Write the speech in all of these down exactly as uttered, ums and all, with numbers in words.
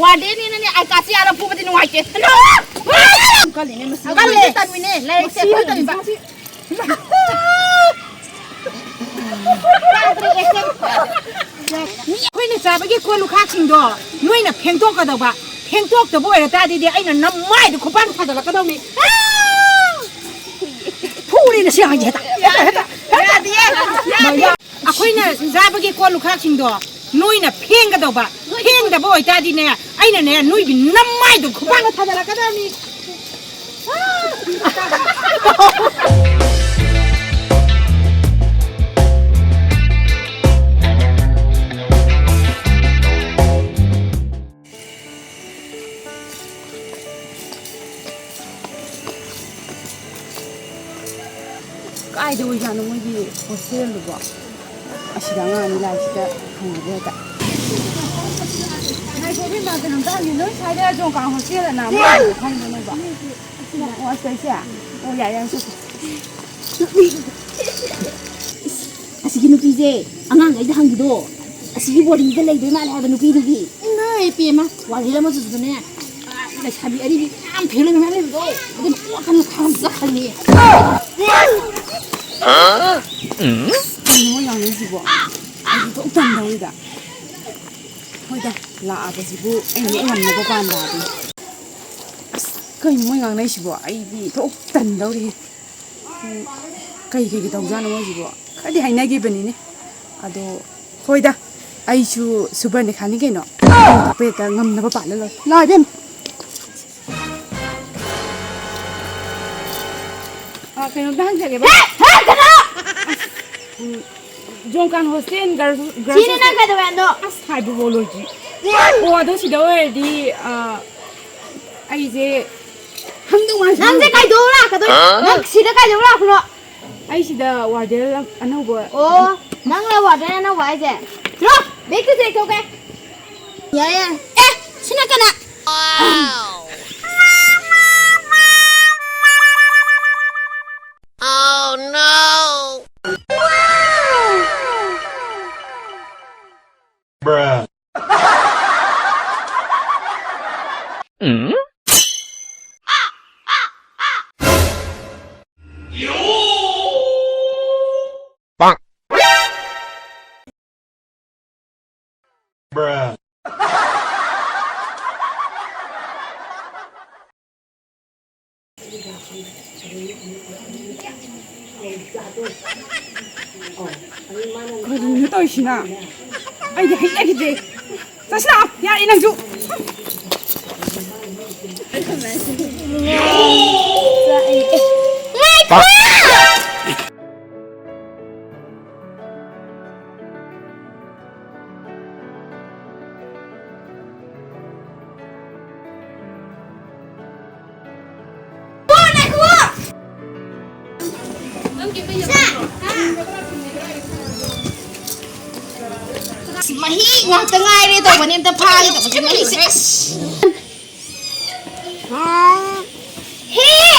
ꯋꯥꯔꯗꯦꯟꯅꯤꯅꯅꯦ, ꯑꯥꯏ ꯀꯥꯔꯗꯁꯦ ꯌꯥꯔ ꯐꯨꯕꯗꯤ ꯅꯨꯡꯉꯥꯏꯇꯦ꯫ ꯀꯜꯂꯤꯅꯦ ꯃꯁꯤ꯫ ꯀꯜꯂꯦ꯫ ꯇꯝꯃꯤꯅꯦ, ꯂꯥꯏꯔꯤꯛꯁꯦ ꯑꯩꯈꯣꯏ ꯇꯝꯃꯤꯕ꯫ ꯑꯩꯈꯣꯏꯅ ꯆꯥꯕꯒꯤ ꯀꯣꯜ ꯂꯨꯈꯥꯛꯁꯤꯡꯗꯣ ꯅꯣꯏꯅ ꯐꯦꯡꯗꯣꯛꯀꯗꯧꯕ, ꯐꯦꯡꯗꯣꯛꯇꯕ ꯑꯣꯏꯔ ꯇꯥꯔꯗꯤ ꯑꯩꯅ ꯅꯃꯥꯏꯗ ꯈꯨꯄꯥꯛ ꯊꯥꯖꯤꯜꯂꯛꯀꯗꯧꯅꯤ꯫ ꯐꯨꯔꯦ ꯅꯁꯤ ꯑꯉꯥꯡꯁꯦ ꯍꯦꯛꯇ, ꯍꯦꯛꯇ, ꯍꯦꯛꯇ꯫ ꯑꯩꯈꯣꯏꯅ ꯆꯥꯕꯒꯤ ꯀꯣꯜ ꯂꯨꯈꯥꯛꯁꯤꯡꯗꯣ ꯅꯣꯏꯅ ꯐꯦꯡꯒꯗꯧꯕ, ꯐꯦꯡꯗꯕ ꯑꯣꯏꯇꯥꯔꯗꯤꯅꯦ, ꯑꯩꯅꯅꯦ ꯅꯣꯏꯒꯤ ꯅꯃꯥꯏꯗꯣ ꯈꯨꯄꯥꯛꯅ ꯊꯥꯖꯤꯜꯂꯛꯀꯗꯕꯅꯤ꯫ ꯀꯥꯏꯗ ꯑꯣꯏꯖꯥꯠꯅꯣ ꯃꯣꯏꯒꯤ ꯍꯣꯁꯇꯦꯜꯗꯨꯕꯣ? ꯑꯁꯤꯗ ꯑꯉꯥꯡ ꯑꯅꯤ ꯂꯥꯛꯏꯁꯤꯗ ꯍꯪꯉꯒꯦ ꯍꯦꯛꯇ꯫ ꯉꯥꯏꯈꯣ ꯏꯕꯦꯝꯃ, ꯀꯩꯅꯣꯝꯇ ꯍꯪꯒꯦ꯫ ꯅꯣꯏ ꯁ꯭ꯋꯥꯏꯗ ꯖꯣꯡꯀꯥꯡ ꯍꯣꯁꯇꯦꯜ ꯑꯅ ꯑꯃ ꯂꯩꯕꯗꯣ ꯈꯪꯕ꯭ꯔꯣ ꯅꯣꯏꯕꯣ? ꯑꯣ, ꯑꯁꯤꯗ, ꯑꯁꯤꯗ꯫ ꯑꯣ, ꯌꯥꯔꯦ, ꯌꯥꯔꯦ, ꯆꯠꯁꯤ꯫ ꯑꯁꯤꯒꯤ ꯅꯨꯄꯤꯁꯦ ꯑꯉꯥꯡꯈꯩꯗ ꯍꯪꯈꯤꯗꯣ, ꯑꯁꯤꯒꯤ ꯕꯣꯔꯗꯤꯡꯗ ꯂꯩꯗꯣꯏ ꯃꯥꯜꯂꯦ ꯍꯥꯏꯕ ꯅꯨꯄꯤꯗꯨꯒꯤ꯫ ꯏꯃꯥ ꯏꯄꯦꯝꯃ꯫ ꯋꯥꯔꯤ ꯑꯃꯁꯨꯗꯅꯦ, ꯂꯩꯁꯥꯕꯤ ꯑꯔꯤꯕꯤ ꯌꯥꯝ ꯊꯦꯡꯅ ꯃꯌꯥꯝ ꯂꯩꯕꯗꯣ, ꯑꯗꯨꯅ ꯋꯥꯈꯜ ꯈꯔ ꯆꯠꯈ꯭ꯔꯅꯤ꯫ ꯀꯩꯅꯣ ꯃꯣꯏ ꯉꯥꯡꯅꯩꯁꯤꯕꯣ? ꯑꯩꯗꯤ ꯊꯣꯛ ꯇꯟꯗꯧꯔꯤꯗ꯫ ꯍꯣꯏꯗ, ꯂꯥꯛꯑꯕꯁꯤꯕꯨ ꯑꯩꯅ ꯍꯦꯛ ꯉꯝꯅꯕ ꯄꯥꯟꯗꯥꯗꯤ꯫ ꯑꯁ, ꯀꯩꯅꯣ ꯃꯣꯏ ꯉꯥꯡꯅꯩꯁꯤꯕꯣ? ꯑꯩꯗꯤ ꯊꯣꯛ ꯇꯟꯗꯧꯔꯤ꯫ ꯎꯝ, ꯀꯩ ꯀꯩꯒꯤ ꯇꯧꯖꯥꯠꯅꯣ ꯃꯣꯏꯁꯤꯕꯣ? ꯈꯔꯗꯤ ꯍꯥꯏꯅꯈꯤꯕꯅꯤꯅꯦ꯫ ꯑꯗꯣ, ꯍꯣꯏꯗ, ꯑꯩꯁꯨ ꯁꯨꯕꯔꯅꯦꯈꯥꯅꯤ ꯀꯩꯅꯣ꯫ ꯊꯣꯛꯄ ꯍꯦꯛꯇ ꯉꯝꯅꯕ ꯄꯥꯜꯂ ꯂꯣꯏꯔꯦ꯫ ꯂꯥꯛꯑꯣ ꯏꯕꯦꯝꯃ꯫ ꯑ, ꯀꯩꯅꯣꯝꯇ ꯍꯪꯖꯒꯦꯕ꯫ ꯍꯦ! ꯍꯦ, ꯀꯩꯅꯣ! ꯎꯝ, ꯖꯣꯡꯀꯥꯟ ꯍꯣꯁꯇꯦꯜ ꯒꯔꯜꯁ, ꯒꯔꯜꯁ ꯁꯤꯅꯤ ꯅꯪ ꯍꯣꯁꯇꯦꯜ꯫ ꯀꯩꯗꯧꯋꯦ ꯍꯥꯏꯅꯣ? ꯑꯁ, ꯍꯥꯏꯕꯕꯨ ꯂꯣꯏꯗ꯭ꯔꯤ꯫ ꯑꯣ, ꯑꯗꯣ ꯁꯤꯗ ꯑꯣꯏꯔꯗꯤ, ꯑ, ꯑꯩꯁꯦ ꯍꯪꯗꯧ ꯃꯥꯜꯂꯦ꯫ ꯅꯪꯁꯦ ꯀꯩꯗꯧ ꯂꯥꯛꯀꯗꯣꯏ? ꯍꯥ? ꯅꯪ ꯁꯤꯗ ꯀꯩꯗꯧ ꯂꯥꯛꯄꯅꯣ? ꯑꯩ ꯁꯤꯗ ꯋꯥꯔꯗꯦꯟ ꯑꯅꯧꯕ꯫ ꯑꯣ, ꯅꯪꯅ ꯋꯥꯔꯗꯦꯟ ꯑꯅꯧꯕ ꯍꯥꯏꯁꯦ? ꯂꯥꯛ, ꯕꯦꯛꯇ ꯆꯦꯛ ꯇꯧꯒꯦ꯫ ꯌꯥꯔꯦ, ꯌꯥꯔꯦ꯫ ꯑꯦ, ꯁꯤꯅ ꯀꯅꯥ? Oh, no! Bruh. ꯀꯔꯤꯅꯣ ꯇꯧꯔꯤꯁꯤꯅ? ꯑꯩꯗꯤ ꯍꯩꯅꯈꯤꯗ꯭ꯔꯦ꯫ ꯆꯠꯁꯤ ꯂꯥꯛꯑꯣ, ꯌꯥꯔꯦ ꯅꯪꯁꯨ꯫ ꯉꯥꯏꯈꯣ! ꯃꯍꯤ ꯉꯥꯛꯇ ꯉꯥꯏꯔꯦ ꯇꯧꯕꯅꯦ, ꯑꯝꯇ ꯐꯥꯒꯦ ꯇꯧꯕꯁꯦ ꯃꯍꯤꯁꯦ꯫ ꯑꯁ! ꯍꯦ!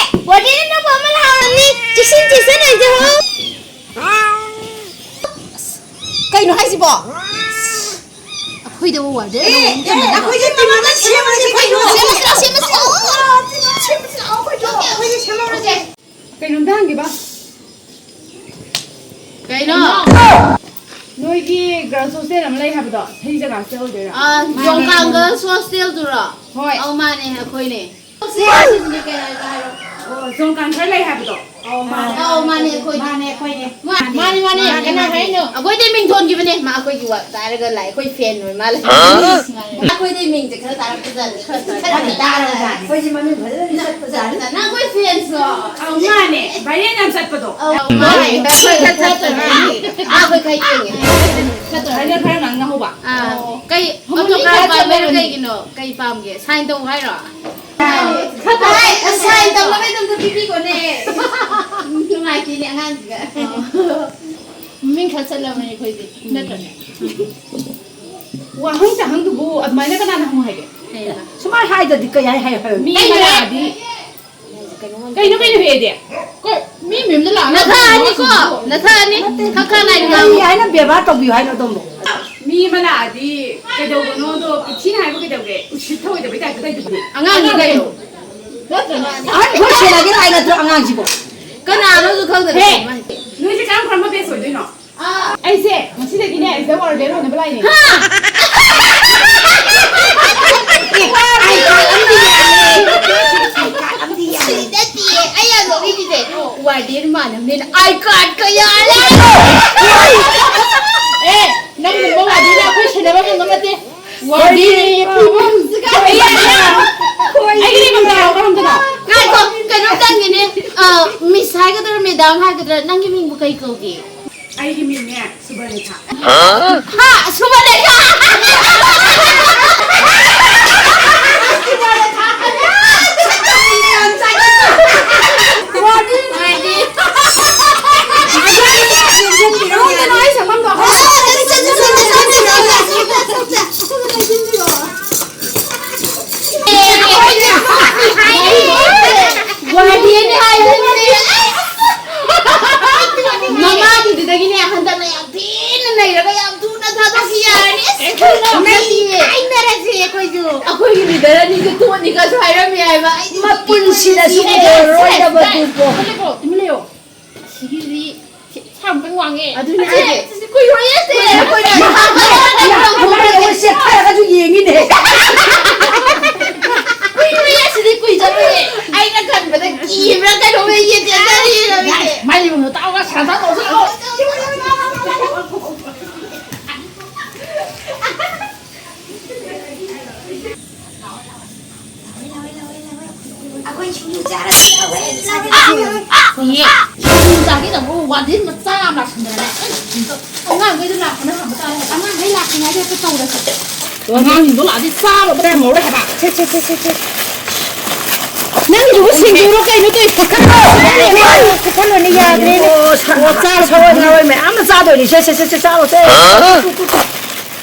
ꯋꯥꯔꯗꯦꯟ ꯑꯅꯧꯕ ꯑꯃ ꯂꯥꯛꯑꯝꯃꯤ꯫ ꯆꯦꯛꯁꯤꯟ ꯆꯦꯛꯁꯤꯟ ꯂꯩꯖꯍꯧ꯫ ꯀꯩꯅꯣ ꯍꯥꯏꯁꯤꯕꯣ? ꯑꯩꯈꯣꯏꯗꯕꯨ ꯋꯥꯔꯗꯦꯟ ꯑꯅꯧꯕ ꯑꯃ ꯊꯝꯃꯦ꯫ ꯑꯩꯈꯣꯏꯒꯤ ꯇꯤꯝ ꯑꯃ ꯁꯦꯝꯃꯁꯤ ꯀꯩꯅꯣ? ꯁꯦꯝꯃꯁꯤ ꯂꯥꯎ, ꯁꯦꯝꯃꯁꯤ ꯂꯥꯎ꯫ ꯁꯦꯝꯃꯁꯤ ꯂꯥꯎ, ꯑꯩꯈꯣꯏꯁꯨ꯫ ꯑꯩꯈꯣꯏꯁꯨ ꯁꯦꯝꯍꯧꯔꯁꯦ꯫ ꯀꯩꯅꯣꯝꯇ ꯍꯪꯒꯦꯕ꯫ ꯀꯩꯅꯣ? ꯅꯣꯏꯒꯤ ꯒꯔꯜꯁ ꯍꯣꯁꯇꯦꯜ ꯑꯃ ꯂꯩ ꯍꯥꯏꯕꯗꯣ, ꯁꯤ ꯖꯒꯥꯁꯤꯗ ꯑꯣꯏꯗꯣꯏꯔꯥ? ꯑꯥ, ꯖꯣꯡꯀꯥꯡ ꯒꯔꯜꯁ ꯍꯣꯁꯇꯦꯜꯗꯨꯔꯣ? ꯍꯣꯏ꯫ ꯑꯧ, ꯃꯥꯅꯦ, ꯑꯩꯈꯣꯏꯅꯦ꯫ ꯑꯣ, ꯖꯣꯡꯀꯥꯡ ꯈꯔ ꯂꯩ ꯍꯥꯏꯕꯗꯣ? ꯑꯧ, ꯃꯥꯅꯦ꯫ ꯑꯧ, ꯃꯥꯅꯦ, ꯑꯩꯈꯣꯏꯅꯦ꯫ ꯃꯥꯅꯦ, ꯑꯩꯈꯣꯏꯅꯦ꯫ ꯃꯥꯅꯦ, ꯃꯥꯅꯦ, ꯃꯥꯅꯦ, ꯃꯥꯅꯦ, ꯀꯅꯥ ꯍꯥꯏꯅꯣ? ꯑꯩꯈꯣꯏꯗꯤ ꯃꯤꯡ ꯊꯣꯟꯈꯤꯕꯅꯦ, ꯃꯥ ꯑꯩꯈꯣꯏꯒꯤ ꯋꯥ ꯇꯥꯔꯒ ꯂꯥꯛꯑꯦ, ꯑꯩꯈꯣꯏ ꯐꯦꯟ ꯑꯣꯏ ꯃꯥꯜꯂꯦ꯫ ꯍꯥ? ꯑꯩꯈꯣꯏꯗꯤ ꯃꯤꯡꯁꯦ ꯈꯔ ꯇꯥꯔꯛꯄꯖꯥꯠꯅꯤ꯫ ꯈꯔ ꯇꯥꯔꯛꯄꯖꯥꯠꯅꯤ꯫ ꯑꯩꯈꯣꯏꯁꯦ ꯃꯃꯤꯡ ꯐꯖꯅꯗꯤ ꯆꯠꯄꯖꯥꯠꯅꯤ꯫ ꯅꯪ ꯑꯩꯈꯣꯏ ꯐꯦꯟꯁꯂꯣ? ꯑꯧ, ꯃꯥꯅꯦ, ꯚꯥꯏꯔꯦꯜ ꯌꯥꯝ ꯆꯠꯄꯗꯣ꯫ ꯑꯧ, ꯃꯥꯅꯦ, ꯚꯥꯏꯔꯦꯜ ꯈꯔ ꯆꯠꯄꯅꯦ꯫ ꯑꯥ, ꯑꯩꯈꯣꯏ ꯈꯔ ꯌꯦꯡꯉꯦ꯫ ꯚꯥꯏꯔꯦꯜ ꯈꯔ ꯉꯥꯡꯅꯍꯧꯕ꯫ ꯑꯥ, ꯀꯩ ꯍꯧꯕ ꯃꯤ autograph ꯈꯔ ꯄꯥꯝꯃꯤꯔꯣ ꯆꯠꯂꯕꯅꯤ꯫ ꯀꯩꯒꯤꯅꯣ? ꯀꯩ ꯄꯥꯝꯒꯦ? ꯁꯥꯏꯟ ꯇꯧ ꯍꯥꯏꯔꯣ? ꯈꯔ ꯇꯧ꯫ ꯑꯩ ꯁꯥꯏꯟ ꯇꯧꯅꯕ ꯑꯗꯨꯝ ꯄꯤꯕꯤꯈꯣꯅꯦ꯫ ꯅꯨꯡꯉꯥꯏꯇꯦꯅꯦ ꯑꯉꯥꯡꯁꯤꯒ꯫ ꯃꯃꯤꯡ ꯈꯔ ꯆꯠꯂꯕꯅꯦ ꯑꯩꯈꯣꯏꯗꯤ, ꯅꯠꯇ꯭ꯔꯅꯦ? ꯋꯥꯍꯪ ꯆꯍꯪꯗꯨꯕꯨ ꯑꯗꯨꯃꯥꯏꯅ ꯀꯅꯥꯅ ꯍꯪꯉꯨ ꯍꯥꯏꯒꯦ? ꯀꯩꯕ? ꯁꯨꯃꯥꯏꯅ ꯍꯥꯏꯗ꯭ꯔꯗꯤ ꯀꯩ ꯍꯥꯏ, ꯍꯥꯏ, ꯍꯥꯏ? ꯃꯤ ꯀꯩꯅꯣ? ꯂꯥꯛꯑꯗꯤ ꯀꯩꯅꯣ, ꯀꯩꯅꯣ ꯍꯦꯛꯑꯗꯤ? ꯀꯣ, ꯃꯤ ꯃꯌꯨꯝꯗ ꯂꯥꯛꯑꯒ ꯅꯊꯥꯅꯤꯀꯣ, ꯍꯪꯕ ꯅꯊꯥꯅꯤ꯫ ꯅꯠꯇꯦ꯫ ꯈꯔ ꯈꯔ ꯂꯥꯏꯔꯤꯛ ꯀꯔꯤ ꯉꯥꯡꯉꯨ꯫ ꯍꯥꯏꯅ ꯕꯦꯕꯥꯔ ꯇꯧꯕꯤꯌꯨ ꯍꯥꯏꯅꯣ ꯑꯗꯣꯝꯕꯨ? ꯃꯤ ꯑꯃ ꯂꯥꯛꯑꯗꯤ ꯀꯩꯗꯧꯕꯅꯣꯗꯣ ꯊꯤꯅ ꯍꯥꯏꯕ ꯀꯩꯗꯧꯒꯦ? ꯎꯁꯤꯠ ꯊꯑꯣꯏꯗꯕꯩ ꯇꯥꯏꯞꯇ ꯇꯧꯏꯗꯨꯕꯨ꯫ ꯑꯉꯥꯡꯅꯤ ꯀꯩꯅꯣ꯫ ꯅꯠꯇ꯭ꯔꯅꯦ? ꯑꯍꯟ ꯈꯔ ꯁꯦꯟꯅꯒꯦ ꯂꯥꯛꯏ ꯅꯠꯇ꯭ꯔꯣ ꯑꯉꯥꯡꯁꯤꯕꯣ? ꯀꯅꯥꯅꯣꯁꯨ ꯈꯪꯗꯅ ꯍꯦ! ꯀꯃꯥꯏꯅ? ꯅꯣꯏꯁꯦ ꯀꯔꯝ ꯀꯔꯝꯕ ꯕꯦꯁ ꯑꯣꯏꯗꯣꯏꯅꯣ? ꯑꯩꯁꯦ ꯉꯁꯤꯗꯒꯤꯅꯦ ꯑꯩꯁꯦ ꯋꯥꯔꯗꯦꯟ ꯑꯣꯏꯅꯕ ꯂꯥꯛꯏꯅꯦ꯫ ꯍꯥ? ꯑꯥꯏ ꯀꯥꯔꯗ ꯀꯌꯥ ꯂꯩ? ꯑꯦ, ꯅꯪꯒꯨꯝꯕ ꯋꯥꯔꯗꯦꯟ ꯑꯩꯈꯣꯏ ꯁꯦꯟꯅꯕ ꯉꯝꯕ ꯅꯠꯇꯦ꯫ ꯋꯥꯔꯗꯦꯟ ꯑꯌꯦ ꯐꯤꯕꯝꯁꯤꯒ꯫ ꯑꯩꯒꯤ ꯂꯩꯐꯝ ꯇꯥꯔꯣ, ꯀꯔꯝꯗꯅꯣ? ꯉꯥꯏꯈꯣ, ꯀꯩꯅꯣꯝꯇꯪꯒꯤꯅꯦ꯫ ꯑ, ꯃꯤꯁ ꯍꯥꯏꯒꯗ꯭ꯔꯥ, ꯃꯦꯗꯥꯝ ꯍꯥꯏꯒꯗ꯭ꯔꯥ, ꯅꯪꯒꯤ ꯃꯤꯡꯕꯨ ꯀꯩ ꯀꯧꯒꯦ? ꯑꯩꯒꯤ ꯃꯤꯡꯅꯦ ꯁꯨꯕꯔꯦꯈꯥ꯫ ꯍꯥ? ꯁꯨꯕꯔꯦꯈꯥ? ꯒꯨꯍꯥꯇꯤꯅꯦ ꯍꯥꯏꯕꯅꯤꯅꯦ꯫ ꯃꯃꯥꯡꯒꯤꯗꯨꯗꯒꯤꯅꯦ ꯍꯟꯗꯛꯅ ꯌꯥꯝ ꯊꯤꯅ ꯅꯩꯔꯒ ꯌꯥꯝ ꯊꯨꯅ ꯊꯥꯗꯣꯛꯈꯤ ꯌꯥꯔꯅꯤ꯫ ꯑꯁ, ꯅꯩ ꯅꯠꯇꯤꯌꯦ꯫ ꯀꯥꯏꯅꯔꯁꯦ ꯑꯩꯈꯣꯏꯁꯨ꯫ ꯑꯩꯈꯣꯏꯒꯤ ꯂꯤꯗꯔ ꯑꯅꯤꯁꯨ ꯇꯣꯛꯅꯤꯒꯁꯨ ꯍꯥꯏꯔꯝꯃꯦ ꯍꯥꯏꯕ꯫ ꯑꯩꯗꯤ ꯃꯄꯨꯟꯁꯤꯗꯁꯨ ꯁꯤꯔꯦ꯫ ꯎꯔꯔꯣꯏꯗꯕꯗꯨꯕꯣ꯫ ꯇꯨꯃꯤꯟ ꯂꯩꯌꯣ, ꯇꯨꯃꯤꯟ ꯂꯩꯌꯣ꯫ ꯁꯤꯒꯤꯗꯤ ꯁꯤ, ꯁꯥ ꯑꯃꯨꯛꯇꯪ ꯋꯥꯡꯉꯦ꯫ ꯑꯗꯨꯅꯦ ꯑꯁꯤ, ꯍꯥꯏꯁꯦ꯫ ꯁꯤ ꯀꯨꯏꯔꯣꯏꯌꯦ, ꯁꯤ꯫ ꯀꯨꯏꯔꯣꯏ, ꯀꯨꯏꯔꯣꯏ꯫ ꯌꯥꯝ ꯊꯣꯛꯂꯛꯑꯦ, ꯁꯦꯠꯊꯔꯒꯁꯨ ꯌꯦꯡꯉꯤꯅꯦ꯫ ꯀꯨꯏꯔꯣꯏꯌꯦ, ꯁꯤꯗꯤ ꯀꯨꯏꯖꯔꯣꯏꯌꯦ꯫ ꯑꯩꯅ ꯈꯟꯕꯗ ꯀꯤꯕ꯭ꯔꯥ ꯀꯩꯅꯣꯝꯃ ꯌꯦꯟ ꯆꯦꯟꯖꯔꯤꯔꯃꯤꯅꯦ꯫ ꯃꯥꯏ ꯂꯩꯐꯝꯗꯣ ꯇꯥꯛꯑꯒ ꯁꯥꯟꯅ ꯇꯧꯁꯤ ꯂꯥꯛꯑꯣ꯫ ꯑꯩꯈꯣꯏ ꯁꯤꯡꯖꯨ ꯆꯥꯔꯁꯤ ꯂꯥꯛꯑꯣ꯫ ꯏꯌꯦ, ꯁꯤꯡꯖꯨ ꯆꯥꯒꯦ ꯇꯧꯕ ꯋꯥꯔꯗꯦꯟ ꯃꯆꯥ ꯑꯃ ꯂꯥꯛꯁꯟꯗꯅꯅꯦ꯫ ꯑꯉꯥꯡꯈꯩꯗꯣ ꯂꯥꯛꯄꯅ ꯍꯥꯟꯕ ꯇꯥꯔꯦ꯫ ꯑꯉꯥꯡꯈꯩ ꯂꯥꯛꯇ꯭ꯔꯤꯉꯩꯗ ꯍꯦꯛꯇ ꯇꯧꯔꯁꯤ꯫ ꯑꯉꯥꯡꯁꯤꯡꯗꯣ ꯂꯥꯛꯑꯗꯤ ꯆꯥꯕ ꯂꯩꯔꯝꯃꯔꯣꯏ ꯍꯥꯏꯕ꯫ ꯁꯦ, ꯁꯦ, ꯁꯦ, ꯁꯦ, ꯁꯦ꯫ ꯅꯪꯒꯤꯗꯨꯕꯨ ꯁꯤꯡꯖꯨꯔꯣ ꯀꯩꯅꯣ ꯇꯧꯔꯤꯁꯦ? ꯀꯛꯊꯠꯂꯣꯅꯦ, ꯌꯥꯗ꯭ꯔꯦꯅꯦ꯫ ꯑꯣ, ꯁ-, ꯑꯣ, ꯆꯥꯔꯣ, ꯁꯒꯣꯜ ꯉꯥꯔꯣꯏ ꯃꯌꯥꯝ ꯑꯃ ꯆꯥꯗꯣꯏꯅꯤ꯫ ꯁꯦ, ꯁꯦ, ꯁꯦ, ꯁꯦ, ꯆꯥꯔꯣ, ꯁꯦ꯫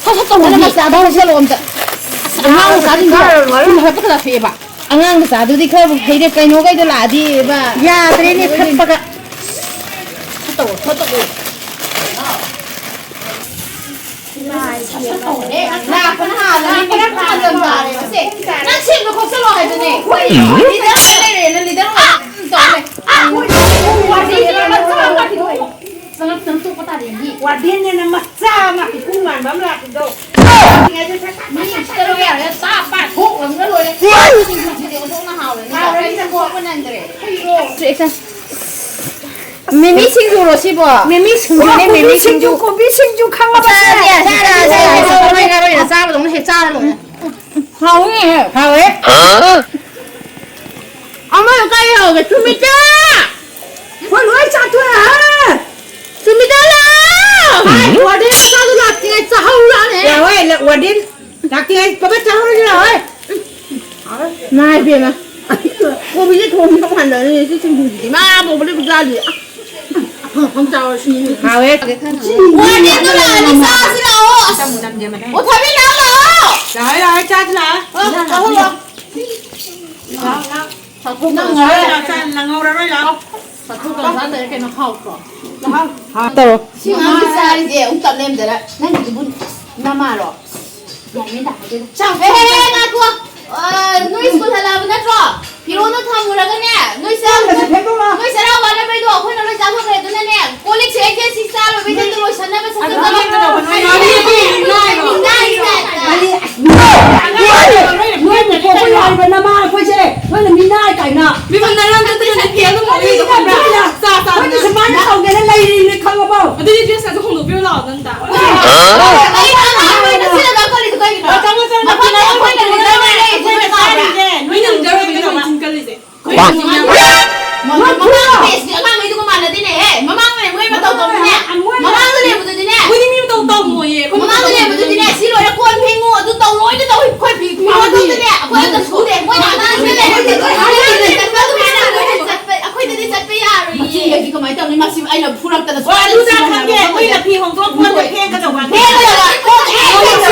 ꯁꯠ ꯁꯠ ꯇꯧꯔꯣ, ꯃꯆꯥꯗꯣ ꯍꯧꯖꯤꯜꯂꯣ ꯑꯝꯇ꯫ ꯑꯁ, ꯑꯉꯥꯡ ꯃꯆꯥꯁꯤꯡꯗꯣ ꯌꯥꯔꯣꯏ, ꯌꯥꯔꯣꯏ꯫ ꯁꯨꯝ ꯍꯥꯏꯔꯛꯄ ꯈꯛꯇ ꯊꯣꯛꯑꯦꯕ꯫ ꯑꯉꯥꯡ ꯃꯆꯥꯗꯨꯗꯤ ꯈꯔꯕꯨ ꯐꯩꯗ, ꯀꯩꯅꯣꯈꯩꯗꯣ ꯂꯥꯛꯑꯗꯤꯕ꯫ ꯌꯥꯗ꯭ꯔꯦꯅꯦ, ꯊꯠꯄꯒ꯫ ꯁꯠ ꯇꯧꯔꯣ, ꯁꯠ ꯇꯧꯔꯣ꯫ ꯂꯥꯛꯄꯅ ꯍꯥꯜꯂꯅꯤ, ꯈꯔ ꯈꯥꯖꯝ ꯇꯥꯔꯦꯕ ꯁꯦ꯫ ꯅꯪ ꯁꯦꯡꯅ ꯈꯣꯛꯆꯜꯂꯣ ꯍꯥꯏꯕꯅꯦ꯫ ꯂꯤꯗꯔ ꯑꯣꯏ ꯂꯩꯔꯦꯅ, ꯂꯤꯗꯔ ꯑꯣꯏ ꯑꯗꯨꯝ ꯇꯧ ꯂꯩ꯫ ꯋꯥꯔꯗꯦꯟꯅꯦꯅ ꯃꯆꯥ ꯑꯃ ꯏꯀꯨꯡ ꯃꯥꯟꯕ ꯑꯃ ꯂꯥꯛꯄꯗꯣ꯫ ꯃꯤ ꯎꯁꯤꯠꯇꯕ ꯌꯥꯔꯦ, ꯆꯥ ꯄꯥ ꯊꯣꯛ ꯉꯝꯅ ꯂꯣꯏꯔꯦ꯫ ꯁꯤꯗꯤ ꯑꯣꯟꯊꯣꯛꯅ ꯍꯥꯎꯔꯦ꯫ ꯍꯥꯎꯔꯦ, ꯅꯪ ꯊꯣꯛꯄ ꯅꯪꯗ꯭ꯔꯦ꯫ Action꯫ ꯃꯤꯃꯤ ꯁꯤꯡꯖꯨꯔꯣ ꯁꯤꯕꯣ? ꯃꯤꯃꯤ ꯁꯤꯡꯖꯨꯅꯦ, ꯀꯣꯕꯤ ꯃꯤꯃꯤ ꯁꯤꯡꯖꯨ, ꯁꯤꯡꯖꯨ꯫ ꯀꯣꯕꯤ ꯁꯤꯡꯖꯨ ꯈꯪꯉꯕ? ꯆꯥꯔꯁꯦ, ꯆꯥꯔꯁꯦ, ꯆꯥꯔꯁꯦ, ꯆꯥꯔꯁꯦ꯫ ꯅꯣꯏ ꯉꯥꯔꯣꯏꯅ ꯆꯥꯕꯗꯧꯅ ꯍꯦꯛ ꯆꯥꯔ ꯂꯣꯏꯔꯦ꯫ ꯍꯥꯎꯅꯤꯍꯦ꯫ ꯍꯥꯎꯋꯦ꯫ ꯑꯃꯅ ꯀꯥꯏ ꯌꯧꯒꯦ? ꯁꯨꯃꯤꯇꯥ! ꯍꯣꯏ, ꯂꯣꯏ ꯆꯥꯊꯣꯛꯑꯦ, ꯍꯥ? ꯁꯨꯃꯤꯇꯥ, ꯂꯥꯛꯑꯣ! ꯍꯥꯏ, ꯋꯥꯔꯗꯦꯟ ꯃꯆꯥꯗꯣ ꯂꯥꯛꯇ꯭ꯔꯤꯉꯩ ꯆꯥꯍꯧ ꯂꯥꯛꯑꯣꯅꯦ꯫ ꯌꯥꯔꯣꯏ, ꯂ-, ꯋꯥꯔꯗꯦꯟ ꯂꯥꯛꯇ꯭ꯔꯤꯉꯩ ꯄꯕꯠ ꯆꯥꯍꯧꯔꯁꯤ ꯂꯥꯛꯑꯣ꯫ ꯏꯃꯥ ꯏꯕꯦꯝꯃ꯫ ꯀꯣꯕꯤꯁꯦ ꯊꯣꯡꯕ ꯃꯥꯟꯗꯕꯅꯤ ꯁꯤ ꯁꯤꯡꯖꯨꯁꯤꯗꯤ꯫ ꯏꯃꯥ ꯄꯣꯛꯄꯗꯩ ꯆꯥꯗ꯭ꯔꯤ꯫ ꯑꯐꯪ ꯑꯐꯪ ꯆꯥꯎꯔ ꯁꯤꯅꯤ꯫ ꯍꯥꯎꯋꯦ꯫ ꯋꯥꯔꯗꯦꯟꯗꯣ ꯂꯥꯛꯑꯗꯤ ꯆꯥꯁꯤ ꯂꯥꯛꯑꯣ꯫ ꯑꯁ꯫ ꯑꯣ, ꯊꯣꯏꯕꯤ ꯂꯥꯛꯑꯣ, ꯂꯥꯛꯑꯣ꯫ ꯂꯥꯛꯑꯣ, ꯂꯥꯛꯑꯣ, ꯆꯥꯁꯤ ꯂꯥꯛꯑꯣ꯫ ꯑ, ꯆꯥꯍꯧꯔꯣ꯫ ꯂꯥꯛꯑꯣ, ꯂꯥꯛꯑꯣ꯫ ꯅꯪ ꯉꯔꯥꯡ ꯆꯥꯛ ꯆꯥ ꯅꯪꯍꯧꯔꯔꯣꯏ, ꯂꯥꯛꯑꯣ꯫ ꯆꯥꯊꯣꯛꯇꯅ ꯆꯥꯗꯔꯦ ꯀꯩꯅꯣ ꯍꯥꯎꯇ꯭ꯔꯣ? ꯇꯧꯔꯣ꯫ ꯁꯤ ꯑꯉꯥꯡꯒꯤ ꯆꯥꯔꯤꯁꯦ ꯑꯃꯨꯛ ꯇꯞ ꯂꯩꯔꯝꯗꯔ ꯅꯪꯒꯤꯗꯨꯕꯨ ꯅꯃꯥꯔꯣ? ꯒ꯭ꯌꯥꯟ ꯃꯦꯟ ꯇꯥꯗꯦꯗ꯫ ꯆꯥꯎ, ꯍꯦ, ꯍꯦ, ꯍꯦ, ꯉꯥꯏꯈꯣ꯫ ꯑ, ꯅꯣꯏ ꯁ꯭ꯀꯨꯜ ꯍꯜꯂꯛꯑꯕ ꯅꯠꯇ꯭ꯔꯣ? ꯐꯤꯔꯣꯜꯗꯣ ꯊꯝꯃꯨꯔꯒꯅꯦ, ꯅꯣꯏ ꯆꯥꯛ, ꯅꯪꯒꯁꯦ ꯐꯦꯡꯗꯣꯛꯂꯣ꯫ ꯅꯣꯏ ꯆꯔꯥ ꯋꯥꯅꯕꯩꯗꯣ ꯑꯩꯈꯣꯏꯅ ꯂꯣꯏ ꯆꯥꯊꯣꯛꯈ꯭ꯔꯦ꯫ ꯑꯗꯨꯅꯅꯦ, ꯀꯣꯜ ꯂꯤꯛꯁꯦ ꯑꯩꯁꯦ ꯁꯤ ꯆꯥ ꯂꯣꯏꯕꯩ ꯆꯦꯟꯗ ꯂꯣꯏꯁꯟꯅꯕ ꯁꯠ ꯁꯠ ꯆꯠꯂꯣ꯫ ꯅꯣꯏ ꯄꯣꯛꯄ ꯌꯥꯔꯤꯕ ꯅꯃꯥ ꯑꯩꯈꯣꯏꯁꯦ꯫ ꯅꯣꯏꯅ ꯃꯤꯅ ꯍꯥꯏ ꯇꯥꯏꯅ꯫ ꯃꯤꯅ ꯍꯥꯏ ꯇꯥꯏꯅ꯫ ꯃꯤꯅ ꯍꯥꯏ ꯇꯥꯏꯅ꯫ ꯃꯤꯅ ꯍꯥꯏ ꯇꯥꯏꯅ꯫ ꯅꯣꯏꯅ ꯄꯣꯛꯄ ꯌꯥꯔꯤꯕ ꯅꯃꯥ ꯑꯩꯈꯣꯏꯁꯦ꯫ ꯅꯣꯏꯅ ꯃꯤꯅ ꯍꯥꯏ ꯇꯥꯏꯅ꯫ ꯃꯤꯃꯥꯡꯗ ꯅꯪ ꯆꯠꯇꯅ ꯅꯠꯇꯦ, ꯑꯗꯨꯝ ꯍꯥꯏꯌꯦ, ꯈꯪꯕ꯭ꯔꯥ? ꯆꯥ, ꯆꯥ, ꯑꯩꯈꯣꯏꯗꯤ ꯆꯥ꯫ ꯁꯨꯃꯥꯏꯅ ꯇꯧꯒꯦꯅ ꯂꯩꯔꯤꯅꯦ, ꯈꯪꯉꯕꯣ? ꯑꯗꯨꯗꯤ ꯗ꯭ꯔꯦꯁ ꯑꯗꯨ ꯍꯣꯡꯗꯣꯛꯄꯤꯔꯣ ꯂꯥꯛꯑꯣ, ꯅꯪ꯫ ꯑꯩ ꯑꯉꯥꯡ ꯑꯣꯏꯅ ꯁꯤꯗ ꯀꯔꯤꯗꯣ ꯀꯩꯒꯤꯅꯣ? ꯆꯪꯉꯣ, ꯆꯪꯉꯣ, ꯃꯐꯝꯗ ꯑꯩꯈꯣꯏꯅ ꯂꯣꯏꯅ ꯂꯩꯔꯤꯁꯦ ꯅꯣꯏꯅ ꯆꯥꯕ꯭ꯔꯥ? ꯅꯣꯏꯅ ꯂꯨꯖꯔꯨꯕꯗꯣ ꯀꯩꯅꯣ ꯆꯤꯡꯀꯜꯂꯤꯁꯦ? ꯃꯃꯥꯡ ꯕꯦꯁꯀꯤ ꯑꯉꯥꯡꯈꯩꯗꯨꯒ ꯃꯥꯟꯅꯗꯦꯅꯦꯍꯦ꯫ ꯃꯃꯥꯡꯗꯅꯦ ꯃꯣꯏ ꯃꯇꯧ ꯇꯧꯕꯅꯦ꯫ ꯃꯃꯥꯡꯗ ꯂꯩꯕꯗꯨꯗꯤꯅꯦ꯫ ꯃꯣꯏꯗꯤ ꯃꯤ ꯃꯇꯧ ꯇꯧ ꯃꯣꯏꯌꯦ꯫ ꯑꯩꯈꯣꯏ ꯃꯃꯥꯡꯗ ꯃꯇꯧ ꯂꯩꯕꯗꯨꯗꯤꯅꯦ, ꯇꯧꯗꯦ꯫ ꯁꯤ ꯂꯣꯏꯔ ꯀꯣꯟ ꯐꯦꯡꯉꯨ, ꯑꯗꯨ ꯇꯧ, ꯂꯣꯏꯅ ꯇꯧꯏ꯫ ꯑꯩꯈꯣꯏ ꯐꯤ ꯐꯤꯔꯣꯜ ꯇꯧꯗꯦ꯫ ꯑꯩꯈꯣꯏ ꯑꯝꯇ ꯁꯨꯗꯦ꯫ ꯃꯣꯏꯅ ꯑꯉꯥꯡ ꯁꯤꯗ ꯂꯩꯔꯝꯕꯗꯣ ꯑꯩꯈꯣꯏꯗꯗꯤ ꯆꯠꯄ ꯌꯥꯔꯣꯏꯌꯦ꯫ ꯃꯆꯤꯟꯒꯗꯤ ꯀꯃꯥꯏꯅ ꯇꯧꯅꯤ? ꯃꯁꯤ ꯑꯩꯅ ꯐꯨꯔꯛꯇꯅ ꯍꯣꯏ, ꯑꯗꯨꯗ ꯈꯪꯗꯦ꯫ ꯑꯩꯈꯣꯏꯅ ꯐꯤ ꯍꯣꯡꯗꯣꯛ ꯄꯣꯠꯇꯣ ꯐꯦꯡꯒꯗꯧꯕ꯫ ꯐꯦꯡꯒꯗꯧꯕ꯫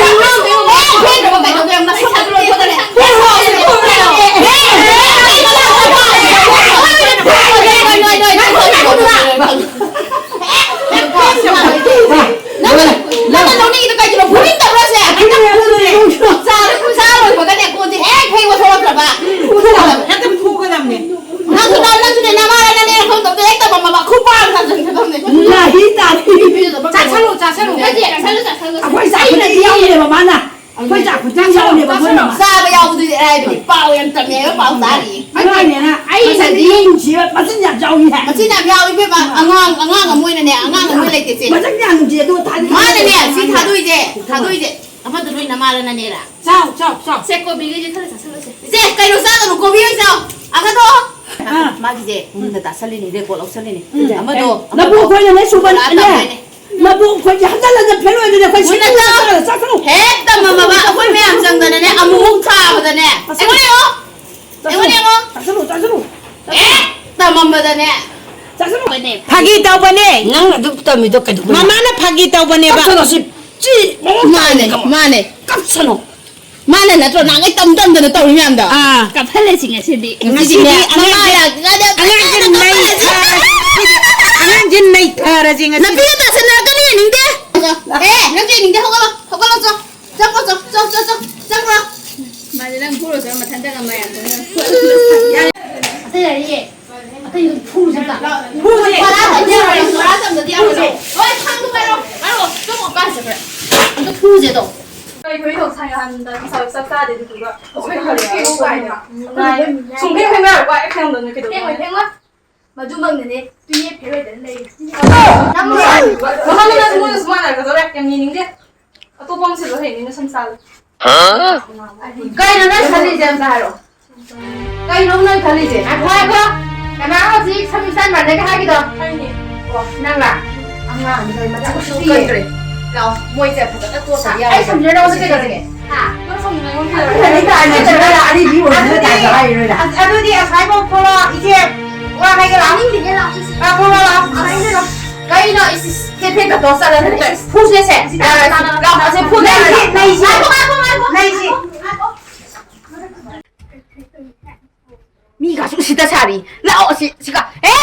ꯐꯦꯡꯒꯗꯧꯕ ꯀꯩꯗꯧꯒꯦ? ꯅꯁꯛ ꯐꯖꯕ ꯂꯣꯏ ꯐꯖꯔꯦ꯫ ꯅꯪꯅ, ꯅꯪꯅ ꯂꯧꯅꯤꯡꯉꯤꯗꯣ ꯀꯩꯒꯤꯅꯣ? ꯐꯨꯅꯤꯡꯗꯕ꯭ꯔꯣ ꯁꯦ? ꯆꯥ, ꯆꯥ ꯂꯣꯏꯕꯒꯅꯦ ꯀꯣꯟꯁꯦ ꯍꯦꯛ ꯐꯦꯡꯕ ꯊꯣꯛꯂꯛꯇ꯭ꯔꯕ? ꯍꯦꯛꯇ ꯐꯨꯒꯗꯕꯅꯦ꯫ ꯅꯪꯁꯨ ꯅꯪ, ꯅꯪꯁꯨꯅꯦ, ꯅꯃꯥꯔ ꯅꯅꯦꯔ ꯈꯪꯗꯕꯗꯣ ꯍꯦꯛ ꯇꯧꯔꯝꯃꯕ ꯈꯨꯄꯥꯛ ꯑꯃ ꯊꯥꯖꯤꯟꯒꯗꯕꯅꯦ꯫ ꯂꯥꯏ ꯇꯥꯔꯦ꯫ ꯆꯥꯁꯜꯂꯨ, ꯆꯥꯁꯜꯂꯨ꯫ ꯆꯥꯁꯜꯂꯨ, ꯆꯥꯁꯜꯂꯨ꯫ ꯑꯩꯈꯣꯏ ꯆꯥꯛ ꯈꯨꯟꯅꯗꯤ ꯌꯥꯎꯗꯦꯕ ꯃꯥꯅ꯫ ꯑꯩꯈꯣꯏ ꯆꯥꯛ ꯈꯨꯠꯆꯥꯡ ꯌꯥꯎꯅꯦꯕ ꯃꯣꯏꯅ꯫ ꯆꯥꯕ ꯌꯥꯎꯕꯗꯨꯗꯤ ꯑꯔꯥꯏꯕꯅꯤ꯫ ꯄꯥꯎ ꯌꯥꯝ ꯇꯝꯃꯦ ꯍꯥꯏꯕ ꯄꯥꯎ ꯇꯥꯔꯤꯌꯦ꯫ ꯑꯉꯥꯡꯅꯦꯅ ꯃꯁꯤꯗꯤ ꯃꯁꯤꯅ ꯌꯥꯝ ꯌꯥꯎꯏ ꯍꯥꯏ꯫ ꯃꯆꯤꯟ ꯌꯥꯝ ꯌꯥꯎꯏ ꯏꯕꯦꯝꯃ꯫ ꯑꯉꯥꯡ, ꯑꯉꯥꯡ ꯑꯃ ꯑꯣꯏꯅꯅꯦ, ꯑꯉꯥꯡ ꯑꯃ ꯂꯩꯇꯦ ꯆꯦ꯫ ꯃꯁꯛ ꯌꯥꯝ ꯅꯨꯡꯁꯤ ꯑꯗꯣ ꯊꯥꯗꯣꯏ ꯃꯥꯅꯅꯦ ꯁꯤ ꯊꯥꯗꯣꯏꯁꯦ, ꯊꯥꯗꯣꯏꯁꯦ꯫ ꯑꯃꯗꯨ ꯂꯣꯏꯅ ꯃꯥꯜꯂꯅꯅꯦꯔ꯫ ꯆꯥꯎ, ꯆꯥꯎ, ꯆꯥꯎ꯫ ꯁꯦ, ꯀꯣꯕꯤꯒꯩꯁꯦ ꯈꯔ ꯆꯥꯁꯤꯜꯂꯁꯦ꯫ ꯏꯆꯦ, ꯀꯩꯅꯣ ꯆꯥꯒꯅꯨ, ꯀꯣꯕꯤ ꯑꯣꯏꯅ ꯆꯥꯎ꯫ ꯑꯥ, ꯊꯥꯗꯣꯛꯑꯣ꯫ ꯑꯥ꯫ ꯃꯥꯒꯤꯁꯦ ꯃꯨꯟꯅ ꯇꯥꯁꯜꯂꯤꯅꯦ, ꯔꯦꯀꯣꯔꯠ ꯂꯧꯁꯜꯂꯤꯅꯦ꯫ ꯎꯝ꯫ ꯑꯃꯗꯣ, ꯑꯦ, ꯑꯃꯗꯣ ꯅꯕꯨ ꯑꯩꯈꯣꯏꯅꯅꯦ ꯁꯨꯕ ꯄꯨꯔꯥ ꯅꯠꯇꯦꯅꯦ꯫ ꯇꯝꯗꯣꯏꯅꯦ꯫ ꯅꯕꯨ ꯑꯩꯈꯣꯏꯒꯤ ꯍꯟꯖꯜ ꯍꯟꯖꯜ ꯐꯦꯜ ꯑꯣꯏꯗꯣꯏꯅꯦ, ꯑꯩꯈꯣꯏ ꯃꯨꯟꯅ ꯁꯤꯡꯖꯨ ꯆꯥꯎ꯫ ꯆꯥꯔ ꯆꯥꯁꯜꯂꯨ꯫ ꯍꯦꯛ ꯇꯝꯃꯝꯃꯕ ꯑꯩꯈꯣꯏ ꯃꯌꯥꯝ ꯆꯪꯗꯅꯅꯦ, ꯑꯃꯨꯛ ꯊꯥꯕꯗꯅꯦ꯫ ꯆꯥꯁꯜꯂꯨ꯫ ꯑꯩꯉꯣꯟꯗ ꯌꯦꯡꯉꯣ꯫ ꯆꯥꯁꯜꯂꯨ, ꯑꯩꯉꯣꯟꯗ ꯌꯦꯡꯉꯣ꯫ ꯆꯥꯁꯜꯂꯨ, ꯆꯥꯁꯜꯂꯨ꯫ ꯍꯦꯛ ꯇꯝꯃꯝꯕꯗꯅꯦ꯫ ꯆꯥꯁꯜꯂꯨ꯫ ꯐꯥꯒꯤ ꯇꯧꯕꯅꯦ꯫ ꯅꯪ ꯑꯗꯨ ꯇꯝꯃꯤꯗꯣ ꯀꯩꯗꯧꯕꯩꯅꯣ? ꯃꯃꯥꯅ ꯐꯥꯒꯤ ꯇꯧꯕꯅꯦꯕ꯫ ꯀꯞꯁꯅꯣ ꯁꯤ, ꯁꯤ ꯃꯑꯣꯡ ꯃꯥꯅꯦ, ꯇꯥꯗꯦ꯫ ꯃꯥꯅꯦ꯫ ꯀꯞꯁꯅꯣ꯫ ꯃꯥꯅ ꯅꯠꯇ꯭ꯔꯣ ꯅꯍꯥꯟꯒꯩ ꯇꯝ ꯇꯝꯗꯅ ꯇꯧꯔꯤ ꯃꯌꯥꯝꯗꯣ? ꯑꯥ꯫ ꯀꯞꯍꯜꯂꯁꯤ ꯉꯁꯤꯗꯤ꯫ ꯉꯁꯤꯗꯤ ꯉꯁꯤꯗꯤ ꯑꯉꯥꯡꯁꯦ, ꯃꯃꯥꯅ ꯑꯉꯥꯡꯁꯦ ꯅꯩꯊꯔꯁꯤ꯫ ꯑꯉꯥꯡꯁꯦ ꯅꯩꯊꯔꯁꯤ ꯉꯁꯤꯗꯤ꯫ ꯅꯨꯄꯤꯒ ꯇꯥꯁꯟꯅꯔꯛꯀꯅꯤ, ꯌꯦꯡꯅꯤꯡꯗꯦ꯫ ꯑꯦ, ꯅꯪꯁꯨ ꯌꯦꯡꯅꯤꯡꯗꯦ, ꯍꯧꯒꯠꯂꯣ, ꯍꯧꯒꯠꯂꯣ, ꯆꯣ꯫ ꯆꯪꯉꯣ, ꯆꯣ, ꯆꯣ, ꯆꯣ, ꯆꯣ, ꯆꯪꯉꯣ꯫ ꯃꯥꯗꯤ ꯅꯪ ꯐꯨꯔꯣꯏꯗ꯭ꯔꯣ? ꯃꯊꯟꯇꯒ ꯃꯌꯥꯝꯗꯣ ꯅꯪ ꯐꯨꯔꯣꯏꯗ꯭ꯔꯣ? ꯌꯥꯔꯦ꯫ ꯑꯇꯩ ꯂꯩꯔꯤꯌꯦ꯫ ꯑꯇꯩ ꯐꯨꯔꯨꯁꯦ ꯑꯝꯇ꯫ ꯐꯨꯔꯨꯁꯦ꯫ ꯄꯔꯥ ꯇꯝꯖꯔꯣꯏ, ꯄꯔꯥ ꯇꯝꯗꯗꯤ ꯌꯥꯔꯣꯏꯗ꯭ꯔꯣ? ꯐꯨꯔꯨꯁꯦ꯫ ꯍꯣꯏ, ꯈꯪꯉꯨ ꯀꯩꯅꯣ꯫ ꯃꯥꯔꯣ, ꯆꯪꯉꯣ, ꯄꯥꯏꯁꯦ ꯈꯔ꯫ ꯑꯝꯇ ꯐꯨꯔꯨꯁꯦ ꯑꯗꯣ꯫ ꯀꯩ ꯊꯣꯏꯗꯣ ꯁꯥꯏ ꯍꯥꯟꯗ ꯉꯁꯥꯏ ꯆꯥꯛ ꯆꯥꯗꯦ ꯑꯗꯨꯗꯨꯒ ꯍꯧꯖꯤꯛ ꯍꯜꯂꯛꯑꯦ꯫ ꯁꯨꯝ ꯐꯦꯡ ꯐꯦꯡ ꯍꯥꯏꯔ ꯋꯥꯏ ꯑꯦꯞ ꯐꯦꯡꯉꯝꯗꯕꯅꯤ ꯀꯩꯗꯧꯕ? ꯐꯦꯡꯉꯣꯏ, ꯐꯦꯡꯉꯣꯏ꯫ ꯃꯗꯨꯃꯛꯅꯅꯦ, ꯇꯨꯌꯦꯞ ꯐꯦꯜ ꯑꯣꯏꯗꯅ ꯂꯩꯔꯤ꯫ ꯅꯪ ꯃꯁꯥ ꯅꯪ ꯃꯣꯏꯅꯁꯨ ꯃꯥꯟꯅꯔꯛꯀꯗꯧꯔꯦ꯫ ꯌꯥꯝ ꯌꯦꯡꯅꯤꯡꯗꯦ꯫ ꯑꯇꯣꯞꯄ ꯑꯃ ꯁꯤꯜꯂꯣ ꯍꯌꯦꯡ ꯅꯪ ꯁꯝ ꯁꯥꯜꯂꯣ꯫ ꯀꯩꯅꯣ ꯅꯪ ꯈꯜꯂꯤꯁꯦ ꯑꯝꯇ ꯍꯥꯏꯔꯛꯑꯣ꯫ ꯀꯩꯅꯣ ꯅꯪ ꯈꯜꯂꯤꯁꯦ? ꯉꯥꯏꯈꯣ, ꯉꯥꯏꯈꯣ꯫ ꯀꯅꯥ ꯍꯧꯖꯤꯛ ꯁꯝ ꯏꯁꯇꯥꯏꯜ ꯃꯥꯟꯅꯒꯦ ꯍꯥꯏꯒꯤꯗꯣ? ꯑꯩꯅꯦ꯫ ꯑꯣ, ꯅꯪꯂꯥ? ꯑꯉꯥꯡꯗꯣ ꯃꯆꯥ ꯎꯁꯤꯠꯇꯤꯌꯦ꯫ ꯀꯟꯈ꯭ꯔꯦ꯫ ꯂꯥꯛꯑꯣ, ꯃꯣꯏꯁꯦ ꯐꯖꯅ ꯇꯣꯠꯇ ꯑꯩ ꯌꯥꯔꯣꯏ꯫ ꯁꯝꯁꯤꯅ ꯅꯉꯣꯟꯗ ꯀꯩꯗꯧꯔꯒꯦ? ꯍꯥ? ꯅꯪ ꯁꯝ ꯅꯉꯣꯟꯗ ꯀꯩꯗꯧꯔꯒꯦ? ꯑꯗꯨꯗꯤ ꯇꯥꯏ, ꯅꯠꯇ꯭ꯔꯒ ꯑꯔꯤꯕꯤ ꯑꯣꯏꯕꯅ ꯇꯥꯏ ꯍꯥꯏꯔꯣꯏꯗ꯫ ꯑꯁ, ꯑꯗꯨꯗꯤ ꯑꯁ꯭ꯋꯥꯏꯐꯥꯎ ꯊꯣꯛꯂꯛꯑꯣ, ꯏꯆꯦ꯫ ꯋꯥ ꯍꯥꯏꯒꯦ ꯂꯥꯛꯑꯣ꯫ ꯇꯥꯅꯤꯡꯗꯦꯍꯦ, ꯂꯥꯛꯑꯣ, ꯁꯤꯁꯦ꯫ ꯂꯥꯛꯑꯣ, ꯂꯥꯛꯑꯣ, ꯂꯥꯛꯑꯣ꯫ ꯀꯩꯅꯣ, ꯏꯁ, ꯏꯁ, ꯐꯦꯠ ꯐꯦꯠ ꯀ ꯇꯧꯔ ꯆꯠꯂ ꯅꯠꯇ꯭ꯔ? ꯐꯨꯁꯦꯁꯦ꯫ ꯂꯥꯛꯑꯣ, ꯁꯦ, ꯐꯨꯁꯦ꯫ ꯅꯩꯁꯦ, ꯅꯩꯁꯦ꯫ ꯉꯥꯏꯈꯣ, ꯉꯥꯏꯈꯣ, ꯉꯥꯏꯈꯣ, ꯉꯥꯏꯈꯣ꯫ ꯅꯩꯁꯦ꯫ ꯉꯥꯏꯈꯣ꯫ ꯃꯤꯒꯁꯨ ꯎꯁꯤꯠꯇ ꯁꯥꯔꯤ꯫ ꯂꯥꯛꯑꯣ, ꯑꯁꯤ, ꯁꯤꯒ꯫ ꯑꯦ!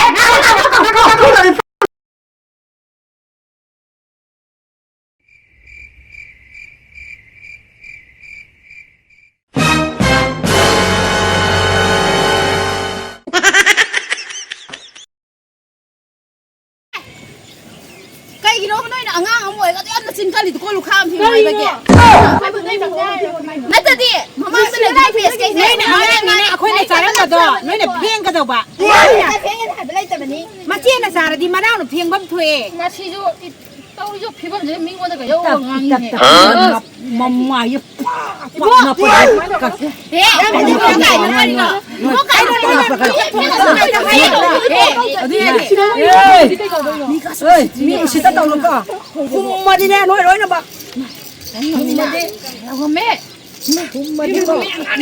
ꯀꯩꯒꯤꯅꯣ ꯅꯣꯏꯅ ꯑꯉꯥꯡ ꯑꯃ ꯑꯣꯏꯔꯒ ꯑꯗꯨ ꯌꯥꯝꯅ ꯆꯤꯟ ꯀꯜꯂꯤꯗꯨꯀꯣ? ꯂꯨꯈꯥ ꯑꯃ ꯐꯦꯡꯉꯨ ꯍꯥꯏꯕꯒꯤ꯫ ꯅꯠꯇꯗꯤ ꯃꯃꯥꯡꯗ ꯂꯩꯕ ꯐꯦꯁ ꯀꯩꯁꯦ ꯅꯣꯏꯅ ꯑꯉꯥꯡꯅꯤꯅꯦ, ꯑꯩꯈꯣꯏꯅ ꯆꯥꯔꯝꯕꯗꯣ ꯅꯣꯏꯅ ꯐꯦꯡꯒꯗꯧꯕ꯫ ꯐꯦꯡꯒꯅꯤ ꯍꯥꯏꯕ ꯂꯩꯇꯕꯅꯤ꯫ ꯃꯆꯦꯅ ꯆꯥꯔꯗꯤ ꯃꯅꯥꯎꯅ ꯐꯦꯡꯐꯝ ꯊꯣꯛꯑꯦ꯫ ꯃꯁꯤꯁꯨ ꯇꯧꯔꯤꯁꯨ ꯐꯤꯕꯝꯁꯦ ꯃꯤꯉꯣꯟꯗꯒ ꯌꯧꯔꯒ ꯉꯥꯡꯉꯤꯅꯦ꯫ ꯃꯃꯥꯏ ꯄꯥꯛ ꯄꯥꯛ ꯅꯞꯄꯗ ꯀꯛꯀꯦ꯫ ꯃꯤ ꯎꯁꯤꯠꯇ ꯇꯧꯅꯨꯀꯣ꯫ ꯍꯨꯝꯃꯗꯤꯅꯦ ꯅꯣꯏ ꯂꯣꯏꯅꯃꯛ꯫ ꯍꯨꯝꯃꯗꯤꯀꯣ꯫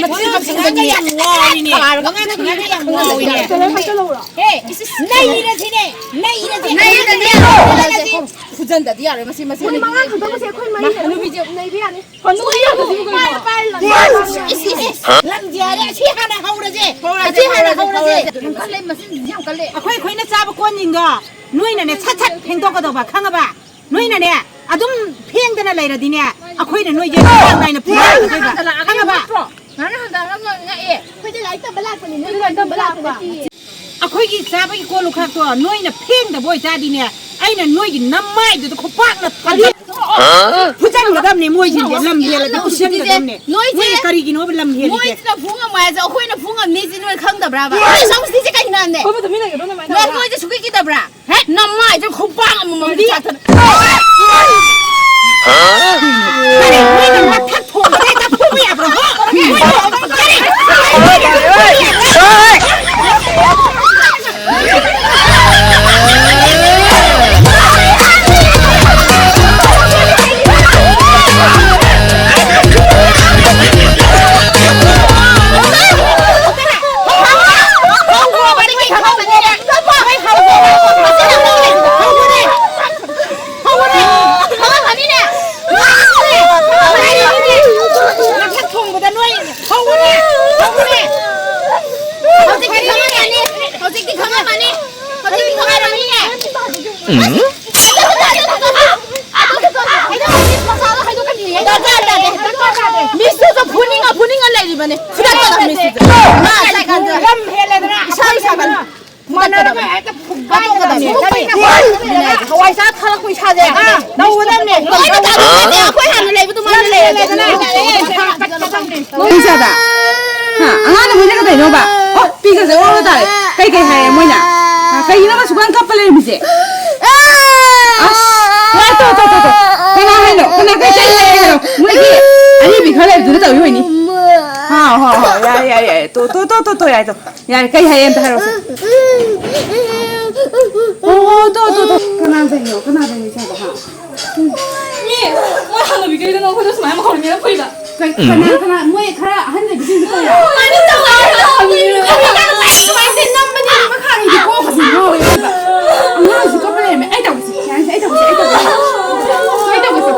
ꯃꯆꯤꯟ ꯃꯆꯤꯟꯗꯅꯦ ꯌꯥꯝ ꯉꯥꯎꯔꯤꯅꯦ꯫ ꯃꯉꯥꯡꯗ ꯌꯥꯝ ꯉꯥꯎꯔꯤꯅꯦ꯫ ꯍꯦ, ꯅꯩꯔꯁꯤꯅꯦ, ꯅꯩꯔꯁꯤ꯫ ꯐꯨꯖꯟꯗꯗꯤ ꯌꯥꯔꯣꯏ ꯃꯁꯤ, ꯃꯁꯤ꯫ ꯃꯣꯏ ꯃꯉꯥ ꯈꯛꯇꯪꯁꯦ ꯑꯩꯈꯣꯏ ꯃꯔꯤ ꯍꯅꯨꯕꯤꯁꯦ ꯅꯩꯕ ꯌꯥꯅꯤ꯫ ꯏꯁ, ꯏꯁ, ꯏꯁ꯫ ꯂꯝꯁꯦ ꯌꯥꯔꯦ, ꯑꯁꯤ ꯍꯥꯟꯅ ꯍꯧꯔꯁꯦ꯫ ꯑꯁꯤ ꯍꯥꯟꯅ ꯍꯧꯔꯁꯦ꯫ ꯌꯥꯝ ꯀꯜꯂꯦ, ꯃꯆꯤꯟ ꯌꯥꯝ ꯀꯜꯂꯦ꯫ ꯑꯩꯈꯣꯏ, ꯑꯩꯈꯣꯏꯅ ꯆꯥꯕ ꯀꯣꯟꯁꯤꯡꯗꯣ ꯅꯣꯏꯅꯅꯦ ꯁꯠ ꯁꯠ ꯐꯦꯡꯗꯣꯛꯀꯗꯧꯕ, ꯈꯪꯉꯕ? ꯅꯣꯏꯅꯅꯦ ꯑꯗꯨꯝ ꯐꯦꯡꯗꯅ ꯂꯩꯔꯗꯤꯅꯦ, ꯑꯩꯈꯣꯏꯅ ꯅꯣꯏꯁꯦ ꯆꯥꯡ ꯅꯥꯏꯅ ꯐꯨꯒꯠꯂꯛꯀꯗꯣꯏꯕ, ꯈꯪꯉꯕ? ꯉꯔꯥꯡ ꯍꯟꯗꯛ ꯑꯃ ꯉꯛꯑꯦ꯫ ꯑꯩꯈꯣꯏꯗꯤ ꯂꯥꯏꯔꯤꯛ ꯇꯝꯕ ꯂꯥꯛꯄꯅꯤ, ꯅꯣꯏ ꯂꯥꯏꯔꯤꯛ ꯇꯝꯕ ꯂꯥꯛꯄ ꯅꯠꯇꯤꯌꯦ꯫ ꯑꯩꯈꯣꯏꯒꯤ ꯆꯥꯕꯒꯤ ꯀꯣꯜ ꯂꯨꯈꯥꯛꯇꯣ ꯅꯣꯏꯅ ꯐꯦꯡꯗꯕ ꯑꯣꯏꯇꯥꯔꯗꯤꯅꯦ, ꯑꯩꯅ ꯅꯣꯏꯒꯤ ꯅꯃꯥꯏꯗꯨꯗ ꯈꯨꯄꯥꯛꯅ ꯊꯥꯖꯤꯜ-, ꯐꯨꯖꯟꯒꯗꯕꯅꯦ ꯃꯣꯏꯁꯤꯡꯁꯦ, ꯂꯝ ꯍꯦꯜꯂꯗꯤ ꯐꯨꯖꯟꯒꯗꯕꯅꯦ꯫ ꯅꯣꯏꯁꯦ, ꯅꯣꯏꯅ ꯀꯔꯤꯒꯤꯅꯣꯕ ꯂꯝ ꯍꯦꯜꯂꯤꯁꯦ? ꯃꯣꯏꯁꯤꯅ ꯐꯨ ꯉꯝꯃꯣ ꯍꯥꯏꯁꯦ ꯑꯩꯈꯣꯏꯅ ꯐꯨ ꯉꯝꯅꯤꯁꯤ ꯅꯣꯏ ꯈꯪꯗꯕ꯭ꯔꯥꯕ? ꯅꯣꯏ ꯁꯣꯝꯁꯤꯁꯦ ꯀꯩꯅꯣꯅꯦ? ꯅꯣꯏ ꯅꯣꯏꯁꯦ ꯁꯨꯡꯀꯤ ꯀꯤꯗꯕ꯭ꯔꯥ? ꯍꯦꯛ ꯅꯃꯥꯏꯗꯨ ꯈꯨꯄꯥꯛ ꯑꯃꯃꯝ ꯆꯥꯊꯠ-, ꯀꯔꯤ? ꯅꯣꯏꯅ ꯃꯊꯛ ꯊꯣꯡꯕꯗ ꯍꯦꯛꯇ ꯐꯨꯕ ꯌꯥꯕ꯭ꯔꯣ? ꯍꯥ? ꯀꯔꯤ? ꯃꯊꯛ ꯊꯣꯡꯕꯗ ꯅꯣꯏ ꯍꯧꯔꯦ, ꯍꯧꯔꯦ꯫ ꯍꯧꯖꯤꯛꯇꯤ ꯈꯪꯉꯝꯃꯅꯤ, ꯍꯧꯖꯤꯛꯇꯤ ꯈꯪꯉꯝꯃꯅꯤ, ꯍꯧꯖꯤꯛꯇꯤ ꯈꯪꯉꯝꯃꯅꯤꯅꯦ꯫ ꯎꯝ? ꯗꯔꯀꯥꯔ ꯇꯥꯗꯦ, ꯗꯔꯀꯥꯔ ꯇꯥꯗꯦ꯫ ꯃꯤꯁꯇꯨꯁꯨ ꯐꯨꯅꯤꯡꯉ, ꯐꯨꯅꯤꯡꯉ ꯂꯩꯔꯤꯕꯅꯦ꯫ ꯐꯨꯗꯠꯀꯗꯕ ꯃꯤꯁꯇꯨꯁꯨ꯫ ꯃꯥ ꯂꯩꯀꯥꯟꯗ ꯂꯝ ꯍꯦꯜꯂꯦꯗꯅ ꯏꯁꯥ ꯏꯁꯥꯒ ꯃꯥꯟꯅꯔꯒ ꯍꯦꯛꯇ ꯐꯨꯒꯥꯏꯒꯗꯕꯅꯦ꯫ ꯐꯨꯒꯥꯏꯒꯗꯕꯅꯦ꯫ ꯄꯩꯁꯥ ꯊꯥꯔꯛꯄ ꯏꯁꯥꯁꯦ ꯇꯧꯒꯗꯕꯅꯦ꯫ ꯂꯣꯏꯅ ꯇꯧꯒꯗꯕꯅꯦ꯫ ꯑꯩꯈꯣꯏ ꯍꯥꯟꯅ ꯂꯩꯕꯗꯨꯃꯥꯏꯅ ꯂꯩꯔꯦꯗꯅ꯫ ꯏꯁꯥꯗ꯫ ꯍꯥ, ꯑꯉꯥꯡꯅ ꯃꯣꯏꯅ ꯀꯩꯗꯧꯅꯣꯕ? ꯑꯣ, ꯄꯤꯒꯁꯦ ꯑꯣꯔ ꯇꯥꯔꯦ꯫ ꯀꯩ ꯀꯩ ꯍꯥꯏꯌꯦ ꯃꯣꯏꯅ? ꯍꯥ, ꯀꯩꯒꯤꯅꯣꯕ ꯁꯨꯛꯀꯥꯟ ꯀꯞꯄ ꯂꯩꯔꯝꯃꯤꯁꯦ? ꯑꯁ, ꯋꯥ, ꯇꯣ, ꯇꯣ, ꯇꯣ, ꯇꯣ꯫ ꯀꯅꯥ ꯍꯥꯏꯅꯣ? ꯀꯅꯥ ꯀꯩ ꯀꯩ ꯍꯥꯏꯅꯣ? ꯃꯣꯏꯒꯤ ꯑꯔꯤꯕꯤ ꯈꯔ ꯂꯩꯕꯗꯨꯅ ꯇꯧꯔꯤ ꯑꯣꯏꯅꯤ꯫ ꯍꯥ, ꯍꯣ, ꯍꯣ, ꯌꯥꯔꯦ, ꯌꯥꯔꯦ, ꯌꯥꯔꯦ꯫ ꯇꯣ, ꯇꯣ, ꯇꯣ, ꯇꯣ, ꯇꯣ, ꯌꯥꯔꯦ, ꯇꯣ꯫ ꯌꯥꯔꯦ, ꯀꯩ ꯍꯥꯏꯌꯦ ꯑꯝꯇ ꯍꯥꯏꯔꯛꯑꯣꯁꯦ꯫ ꯑꯣ, ꯇꯣ, ꯇꯣ, ꯇꯣ꯫ ꯀꯅꯥꯗꯩꯅꯣ? ꯀꯅꯥꯗꯩꯅꯣ ꯏꯆꯥꯗꯣ, ꯍꯥ? ꯃꯤ, ꯃꯣꯏ ꯍꯅꯨꯕꯤꯈꯩꯗꯨꯅ ꯑꯩꯈꯣꯏꯗ ꯁꯨꯃꯥꯏꯅ ꯃꯈꯣꯟ ꯃꯦꯜꯂꯛꯄꯩꯗ꯫ ꯀꯩ-, ꯀꯅꯥ, ꯀꯅꯥ? ꯃꯣꯏ ꯈꯔ ꯑꯍꯟ ꯑꯣꯏꯕꯁꯤꯡꯗꯨ ꯇꯧꯔꯤꯔꯣ? ꯁꯨꯃꯥꯏꯅ ꯇꯧꯔꯒ ꯍꯅꯨꯕꯤꯗꯨꯅ ꯁꯨꯃꯥꯏꯅ ꯅꯝꯕꯅꯦ, ꯃꯈꯥꯔꯣꯝꯗꯤ ꯀꯣꯛꯀꯁꯦ ꯉꯥꯎꯋꯦ ꯍꯥꯏꯕ꯫ ꯑꯉꯥꯡꯁꯨ ꯀꯞꯄ ꯂꯩꯔꯝꯃꯦ꯫ ꯑꯩ ꯇꯧꯒꯦꯁꯦ, ꯌꯥꯔꯦꯁꯦ, ꯑꯩ ꯇꯧꯒꯦꯁꯦ, ꯑꯩ ꯇꯧꯒꯦꯁꯦ꯫ ꯑꯩ ꯇꯧꯒꯦꯁꯦ꯫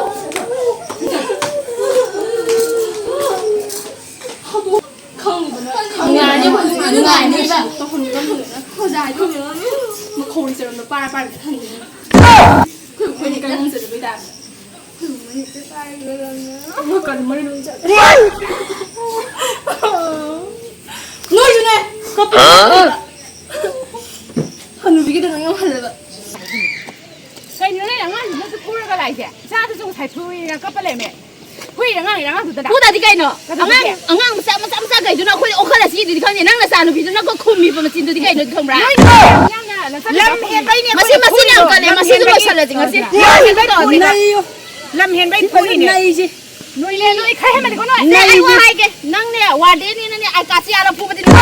ꯈꯪꯉꯤꯗꯅ꯫ ꯅꯨꯡꯉꯥꯏꯅꯤ, ꯅꯨꯡꯉꯥꯏꯅꯤꯕ꯫ ꯇꯧꯍꯟꯒꯗꯕꯅꯤꯗꯅ꯫ ꯈꯣꯖꯥꯏꯗꯣ ꯃꯈꯣꯡ ꯆꯔꯝꯗꯣ ꯄꯥꯔ ꯄꯥꯔ ꯊꯝꯗꯣꯏꯅꯦ꯫ ꯑꯩꯈꯣꯏ ꯃꯈꯣꯏꯗꯤ ꯀꯔꯤ ꯉꯝꯖꯗꯕꯩ ꯇꯥꯏꯞꯇ꯫ ꯑꯩꯈꯣꯏ ꯃꯈꯣꯏꯗꯤ ꯀꯔꯤ ꯃꯔꯤ ꯂꯣꯏ ꯆꯠꯂꯦ꯫ ꯅꯣꯏꯁꯨꯅꯦ꯫ ꯀꯞꯄ꯫ ꯍꯅꯨꯕꯤꯒꯤꯗ ꯂꯣꯏ ꯌꯧꯍꯜꯂꯦꯕ꯫ ꯀꯩꯅꯣ ꯅꯣꯏ ꯑꯉꯥꯡꯁꯤꯡꯗꯨꯁꯨ ꯐꯨꯔꯒ ꯂꯥꯛꯏꯁꯦ? ꯏꯆꯥꯗꯨꯁꯨ ꯉꯁꯥꯏ ꯐꯨꯏꯅ ꯀꯞꯄ ꯂꯩꯔꯝꯃꯦ꯫ ꯐꯨꯏꯔ ꯑꯉꯥꯡꯅꯤꯅ ꯑꯉꯥꯡꯗꯨꯗ ꯐꯨꯗꯗꯤ ꯀꯩꯅꯣ? ꯀꯩꯗꯧꯒꯦ? ꯑꯉꯥꯡ, ꯑꯉꯥꯡ ꯃꯆꯥ, ꯃꯆꯥ, ꯃꯆꯥ ꯀꯩꯗꯨꯅ ꯑꯩꯈꯣꯏꯗ ꯑꯣꯟꯈꯠꯂ ꯆꯤꯗꯨꯗꯤ ꯈꯪꯗꯦ꯫ ꯅꯪ ꯅꯆꯥꯅꯨꯄꯤꯗꯨꯅ ꯑꯩꯈꯣꯏ ꯈꯨꯝꯃꯤꯕ ꯃꯆꯤꯟꯗꯨꯗꯤ ꯀꯩꯅꯣ ꯈꯪꯕ꯭ꯔꯥ? ꯅꯣꯏ ꯌꯥꯝꯅ ꯅꯆꯥꯅꯨꯄꯤꯗꯣ ꯂꯝ ꯍꯦꯟꯕꯩꯅꯦ ꯃꯁꯤ, ꯑꯩꯈꯣꯏꯅ ꯃꯁꯤ ꯌꯥꯝ ꯐꯨꯔꯤꯗꯣ꯫ ꯀꯜꯂꯦ꯫ ꯂꯝ ꯃꯁꯤꯁꯨ ꯍꯦꯟꯕꯩ ꯂꯣꯏꯁꯜꯂꯁꯤ ꯉꯁꯤ꯫ ꯐꯨꯔꯤꯗꯣ꯫ ꯂꯝ ꯍꯦꯟꯕꯩꯅꯦ꯫ ꯅꯩꯌꯣ꯫ ꯂꯝ ꯍꯦꯟꯕꯩ ꯐꯨꯔꯤꯅꯦ꯫ ꯅꯩꯁꯦ꯫ ꯅꯣꯏꯅꯦ, ꯅꯣꯏ ꯈꯔ ꯍꯦꯟꯃꯜꯂꯤꯀꯣ ꯅꯣꯏ꯫ ꯁꯦ, ꯑꯩ ꯋꯥ ꯅꯩꯁꯦ꯫ ꯍꯥꯏꯒꯦ꯫ ꯅꯪꯅꯦ, ꯋꯥꯔꯗꯦꯟꯅꯦꯅꯅꯦ, ꯑꯩ ꯀꯥꯁꯤ ꯌꯥꯔ ꯐꯨꯕꯗꯤ ꯅꯪ